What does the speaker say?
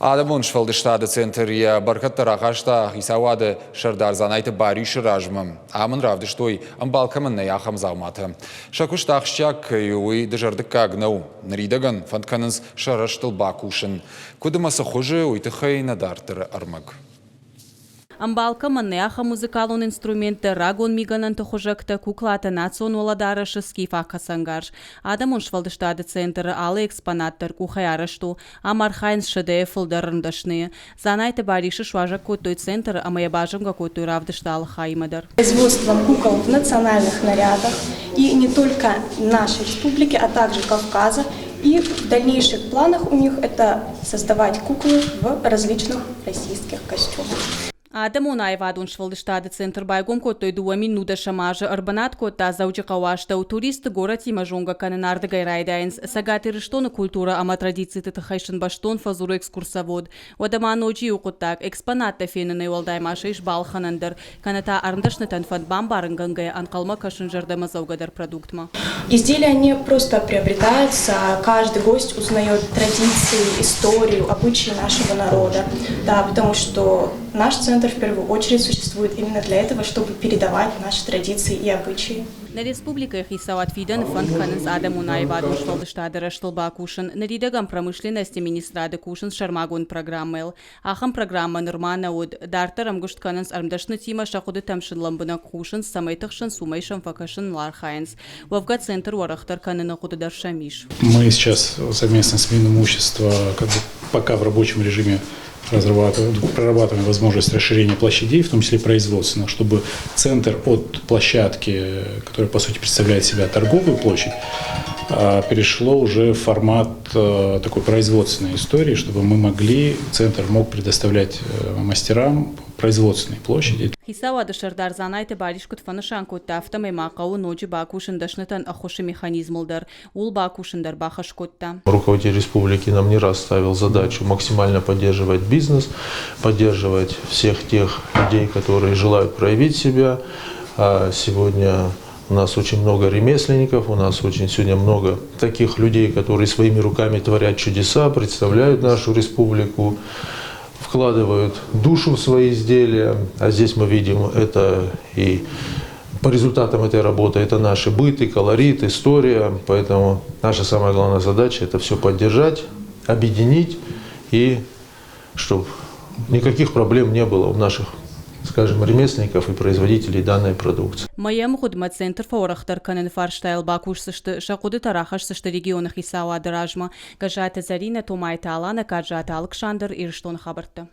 Адӕмон сфӕлдыстады центр йӕ бӕркӕдтӕ рахаста хицауады сӕрдар Дзанайты Барисы размӕ. Ам ын равдыстой, ӕмбал кӕмӕн нӕй, ахӕм дзауматӕ. Сӕ куыст ахсджиаг кӕй у, уый дызӕрдыггаг нӕу. Ныридӕгӕн фӕнд кӕнынц сӕ рӕзтыл бакусын. Куыд ӕмӕ цы хуызы, уый тыххӕй нӕ дарддӕры ӕрмӕг. Ӕмбал кӕмӕн нӕй, ахӕм музыкалон инструменттӕ, рагон мигӕнӕнты хуызӕгтӕ, куклатӕ, национ уӕлӕдарӕсы скифаг хӕцӕнгарз. Адӕмон сфӕлдыстады центры алы экспонат дӕр къухӕй арӕзт у. Ам архайынц сӕдӕйӕ фылдӕр ӕрмдӕсныйы. Дзанайты Барисы суазӕг кодтой центры ӕмӕ йӕ базонгӕ кодтой равдысты алы хаимӕ дӕр. Производством кукол в национальных нарядах и не только нашей республики, а также Кавказа. И в дальнейших планах у них это создавать куклы в различных российских костюмах. Адӕмон аивадон сфӕлдыстады центр байгом кодтой 2019 азы. Ӕрбынат кодта Дзӕуджыхъӕуы астӕу. Туристты горӕтимӕ зонгӕ кӕнын ардыгӕй райдайынц. Цӕгат Ирыстоны культурӕ ӕмӕ традициты тыххӕй сын бӕстон фӕдзуры экскурсовод. Уӕдӕ ма ноджы иу хъуыддаг, экспонаттӕ фенынӕй уӕлдай ма сӕ ис балхӕнӕн дӕр, кӕнӕ та ӕрмдӕснытӕн фӕнд бамбарынгӕнгӕйӕ ӕнхъӕлмӕ кӕсын зӕрдӕмӕдзӕугӕдӕр продуктмӕ. Изделия не просто приобретаются, каждый гость узнает традиции, историю, обычаи нашего народа. Да, потому что наш центр в первую очередь существует именно для этого, чтобы передавать наши традиции и обычаи. Нӕ республикӕйы хицауад фидӕны фӕнд кӕнынц адӕмон аивадон сфӕлдыстады рӕзтыл бакусын. Ныридӕгӕн промышленности министрады кусынц сӕрмагонд программӕйыл. Ахӕм программӕ нырма нӕ уыд. Дарддӕр ӕмгуыст кӕнынц ӕрмдӕснытимӕ, сӕ хъуыдытӕм сын лӕмбынӕг хъусынц, цӕмӕй тыхсынц, уымӕй сӕм фӕкӕсыныл архайынц. Уӕвгӕ центр уӕрӕхдӕр кӕныны хъуыды дӕр сӕм ис. Мы сейчас совместно с Минимущества как бы пока в рабочем режиме прорабатываем возможность расширения площадей, в том числе производственных, чтобы центр от площадки, которая по сути представляет себя торговую площадь, перешло уже в формат такой производственной истории, чтобы мы могли, центр мог предоставлять мастерам производственные площади. Хицауады сӕрдар Дзанайты Барис куыд фӕнысан кодта, афтӕмӕй ма хъӕуы ноджы бакусын дӕснытӕн ӕххуысы механизмыл дӕр. Ууыл бакусын дӕр бахӕс кодта. Руководитель республики нам не раз ставил задачу максимально поддерживать бизнес, поддерживать всех тех людей, которые желают проявить себя. А сегодня у нас очень много ремесленников, у нас очень сегодня много таких людей, которые своими руками творят чудеса, представляют нашу республику, вкладывают душу в свои изделия. А здесь мы видим это и по результатам этой работы это наши быт и колорит, история. Поэтому наша самая главная задача – это все поддержать, объединить и чтобы никаких проблем не было у наших, скажем, ремесленников и производителей данной продукции. Мӕйы ӕмгъуыдмӕ центр фӕуӕрӕхдӕр кӕныны фарстайыл бакусдзысты, сӕ хъуыдытӕ рахӕсдзысты регионы хицауады размӕ. Гӕззаты Зӕринӕ, Томайты Аланӕ, Каджаты Алыксандр, Ирыстоны хабӕрттӕ.